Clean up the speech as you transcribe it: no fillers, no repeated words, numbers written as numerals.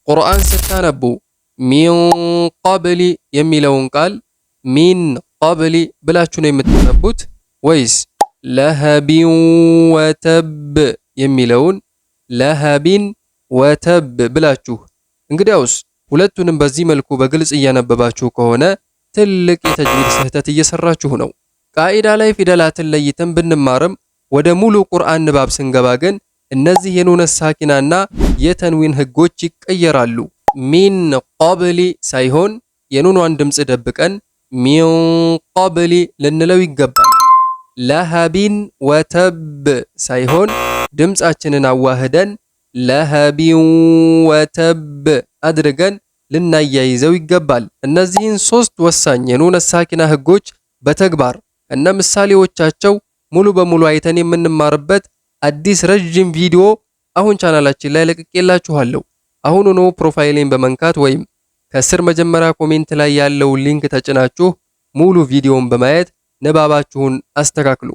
ቁርአን ስታነቡ من قبل የሚለውን ቃል من قبل ብላችሁ ነው የምታነቡት ወይስ لهب وتب የሚለውን لهب وتب ብላችሁ? እንግዲያውስ ሁለቱንም በዚህ መልኩ በግልጽ እያነበባችሁ ከሆነ ትልቅ የተጅዊድ ስህተት እየሰራችሁ ነው። ቃኢዳ ላይ ፊደላትን ለይተን ብንማርም ወደ ሙሉ ቁርአን ንባብ ስንገባ ግን እነዚህ የኑነ ሳኪናና የተንዊን ህጎች ይቀየራሉ። من قبل ሳይሆን የኑኗን ድምፅ ደብቀን من قبل ልንለው ይገባል። لهب وتب ሳይሆን ድምፃችንን አዋህደን لهب وتب አድርገን ልናያይዘው ይገባል። እነዚህን ሶስት ወሳኝ የኑነ ሳኪና ህጎች በተግባር እነ ምሳሌዎቻቸው ሙሉ በሙሉ አይተን የምንማርበት አዲስ ረዥም ቪዲዮ አሁን ቻናላችን ላይ ለቅቄላችኋለሁ። አሁኑኑ profile ኤን በመንካት ወይም ከስር መጀመሪያ comment ላይ ያለውን link ተጭናችሁ ሙሉ ቪዲዮን በማየት ንባባችሁን አስተካክሉ።